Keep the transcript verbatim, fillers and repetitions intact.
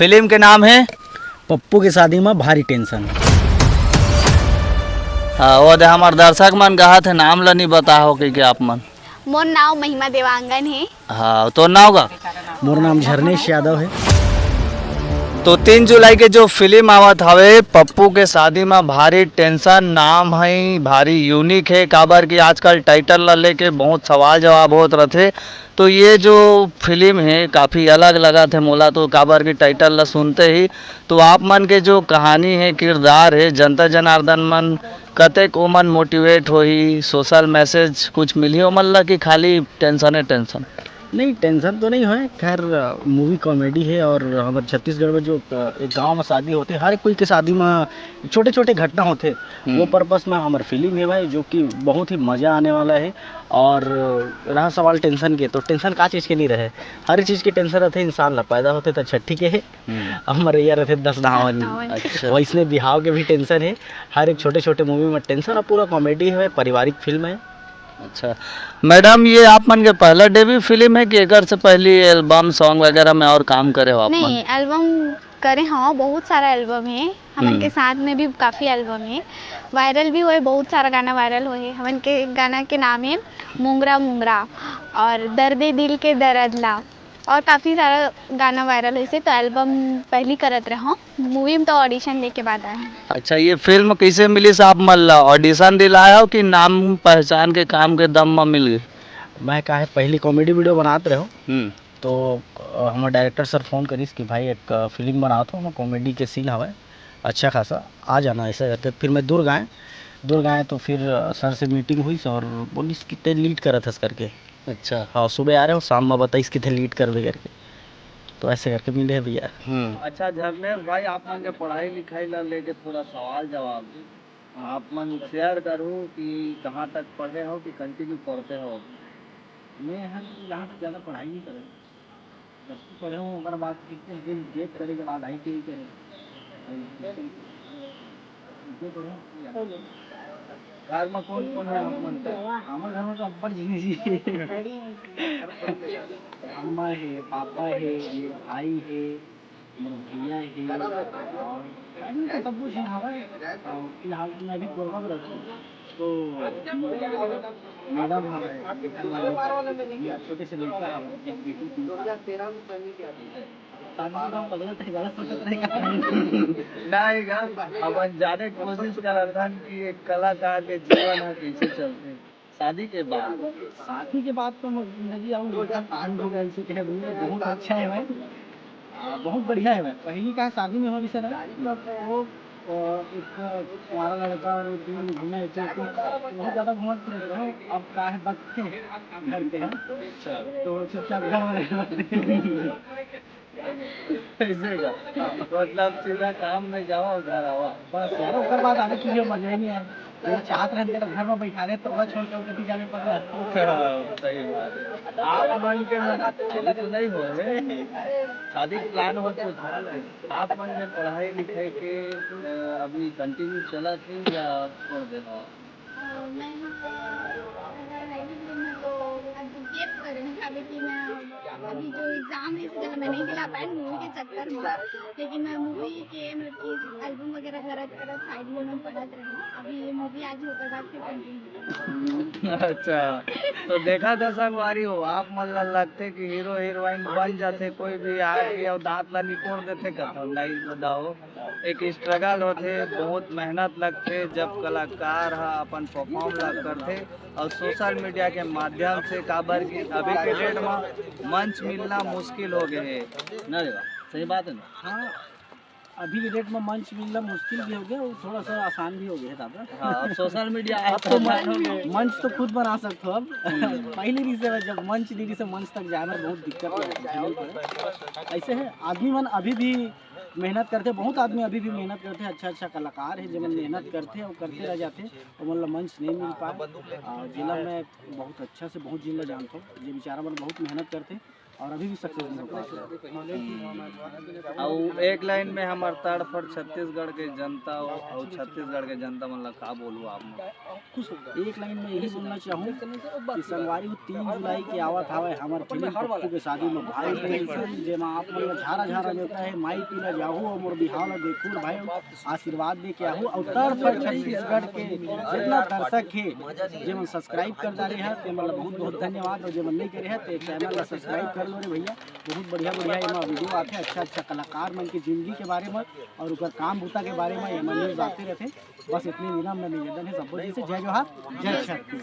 Film के नाम है पप्पू के शादी में भारी टेंशन। हाँ, वो दे हमार दर्शक मन कहा थे, नाम ला नहीं बताओ कि, कि आप मन। मोर नाव महिमा देवांगन है। हाँ, तो नाव का? मोर नाम झरनेश यादव है। तो तीन जुलाई के जो फिल्म आवत हवे पप्पू के शादी में भारी टेंशन, नाम है भारी यूनिक है, काबर कि आजकल टाइटल ला लेके बहुत सवाल जवाब होत रथे। तो ये जो फिल्म है काफ़ी अलग लगत है मोला तो, काबर कि टाइटल ला सुनते ही तो आप मन के जो कहानी है, किरदार है, जनता जनार्दन मन कतेक ओमन मोटिवेट होही, सोशल मैसेज कुछ मिलही ओमन ला कि खाली टेंशन है टेंशन? नहीं, टेंशन तो नहीं होय। खैर, मूवी कॉमेडी है और हमर छत्तीसगढ़ में जो, अ, एक गांव में शादी होथे, हर कोई के शादी में छोटे-छोटे घटना होथे, हम्म। वो पर्पस में हमर फिल्म है भाई, जो कि बहुत ही मजा आने वाला है। और रहा सवाल टेंशन के, तो टेंशन का चीज़ के नहीं रहे, हर चीज़ के टेंशन रहथे इंसान ला, पैदा होथे तो छट्ठी के है, हम्म। अब मरैया रहथे दस धावन। दस धावन। अच्छा। वैसने बिहाव के भी टेंशन है, हर एक छोटे-छोटे मूवी में टेंशन, और पूरा कॉमेडी है, पारिवारिक फिल्म है। अच्छा, मैडम, ये आप मन के पहला डेब्यू फिल्म है कि एकर से पहली एल्बम, सॉन्ग वगैरह में और काम करे हो आप मन? नहीं, एल्बम करे हव, बहुत सारा एल्बम है, हमन हम्म। के साथ में भी काफ़ी एल्बम है, वायरल भी होए, बहुत सारा गाना वायरल होए है। हमन के गाना के नाम है मुंगरा मुंगरा और दर्दे दिल के दर्द ला, और काफ़ी सारा गाना वायरल होइसे, तो एल्बम पहली करत रहव, मूवी में तो ऑडिशन दे के बाद आए हन। अच्छा, ये फिल्म कैसे मिलिस आप मन ला? ऑडिशन दिलाए हो कि नाम पहचान के काम के दम में मिल गई? मैं का है, पहली कॉमेडी वीडियो बनात रहव, हम्म। तो, अ, हमर डायरेक्टर सर फ़ोन करिस कि भाई एक, अ, फिल्म बनात हव, ओमा कॉमेडी के सीन हवय अच्छा खासा, आ जाना ऐसा करके। फिर मैं दुर्ग आए, दुर्ग आए तो फिर, अ, सर से मीटिंग होइस और बोलिस कि तैं लीड करत हस करके। अच्छा। हाँ, सुबह आ रहे हो, शाम में बताइस कि तैं लीड करबे करके। तो ऐसे करके मिले हैं भैया। हम्म। अच्छा झरनेश भाई, आप मन के पढ़ाई लिखाई ला लेके थोड़ा सवाल जवाब। आप मन शेयर करू कि कहाँ तक पढ़े हो कि कंटिन्यू पढ़ते हो? मैं हन यहाँ से ज़्यादा पढ़ाई नहीं करे, दसवीं पढ़े हूँ, ओकर बाद फिर से फिर गेट करे के बाद आई टी आई करे। घर में कौन कौन है आप मन के? हमर घर में तो अब्बड़ जिनिस हे। अम्मा हे, पापा हे, भाई हे, मोर भैया हे, और family तो सब कुछ हे हमारे। और फिलहाल तो मैं अभी कोरबा में रहता हूँ, तो मैडम हमारे छोटे से लड़का है, एक बेटी थी। शादी के बाद बदलत है, गलत सोचत रहेगा। नहीं यार, अपन जाने के कोशिश करत हन कि एक कलाकार के जीवन ह कैसे चलथे शादी के बाद। शादी के बाद तो म-, जिंदगी अब उनका कांड हो गया, इसे कह दूंगा, बहुत अच्छा है भाई। आ, बहुत बढ़िया है भाई। पहली का शादी में हो भी सर, वो, अ, एक कुंवारा लड़का और एक दिन घूमने, एक तो बहुत ज़्यादा घूमत फिरत रहो। अब का है, वक्त है घर के, हम तो चुपचाप घर में रहो। ऐसे का? मतलब सीधा काम में जाओ और घर आओ। बस यार, ओकर बाद आगे कुछ मजा ही नहीं आया। वो चाहत रहते तो घर में बैठा रहे, तो वह छोड़ के कहीं जाने पड़ रहा। हाँ, सही बात है। आप मन के मन शादी तो नहीं हो रहे, शादी प्लान हो तो आप मन के पढ़ाई लिखाई के, अ, अभी कंटिन्यू चला थे या छोड़ देना? अ, मैं, अ, अगर मैं भी बोलूँ तो अभी gap कर रही हूँ, अभी कि मैं अभी जो एग्जाम है, इसलिए मैं नहीं दिला पाई मूवी के चक्कर में। लेकिन मैं मूवी के, मतलब कि एल्बम वगैरह करत करत साइड में मैं पढ़त रही हूँ। अभी ये मूवी आज होकर बाद फिर कंटिन्यू। अच्छा, तो देखा था संगवारी हो, आप मन ला लगथे कि हीरो हीरोइन बन जाथे, कोई भी आके अउ दांत ला निकोड़ देथे, कथन नहीं बताओ। एक स्ट्रगल होथे, बहुत मेहनत लगथे, जब कलाकार ह अपन परफॉर्म ला करथे और सोशल मीडिया के माध्यम से, काबर कि अभी के डेट में मंच मिलना मुश्किल हो गए है ना रे बा? सही बात है ना? हाँ, अभी के डेट में मंच मिलना मुश्किल भी हो गया और थोड़ा सा आसान भी हो गया है दादा। हाँ, अब सोशल मीडिया है अब तो तो मन-, मंच तो खुद बना सकते हो अब। हम्म। पहले नहीं से, जब मंच नहीं से मंच तक जाना बहुत दिक्कत लगता है। ऐसे है, आदमी मन अभी भी मेहनत करथे, बहुत आदमी अभी भी मेहनत करथे, अच्छा-अच्छा कलाकार हे, जेमन मेहनत करथे अउ करते रह जाथे, ओमन ल मंच नइ मिल पाए। अ, जेला मैं बहुत अच्छा से बहुत झिन ल जानथों, जे बेचारा मन बहुत मेहनत करथे, और अभी भी सक्सेस नहीं हो पाया। हम्म। अउ एक लाइन में हमर तड़फड़ छत्तीसगढ़ के जनता अउ छत्तीसगढ़ के जनता मन ला का बोलू आप मन? एक लाइन में यही बोलना चाहूँ कि संगवारी हो, तीन जुलाई के आवत हवय हमर फिल्म पप्पू के शादी में भाई टेंशन, जेमा आप मन ला झारा झारा नेवता हे, माई पीला जाहू अउ मोर बिहाव ला देखू भाई, आशीर्वाद दे के आहू। अउ तड़फड़ छत्तीसगढ़ के जितना दर्शक हे, जेमन सब्सक्राइब कर डारे हे, ते मन ला बहुत बहुत धन्यवाद, अउ जेमन नहीं करे हे, ते चैनल ला सब्सक्राइब कर लो रे भैया। बहुत बढ़िया बढ़िया एमा वीडियो आथे, अच्छा अच्छा कलाकार मन के जिंदगी के बारे में अउ ओकर काम बूता के बारे में एमा न्यूज आते रहथे। बस इतनी विनम्र निवेदन है सबको जी से। जय जोहार, जय छत्तीसगढ़।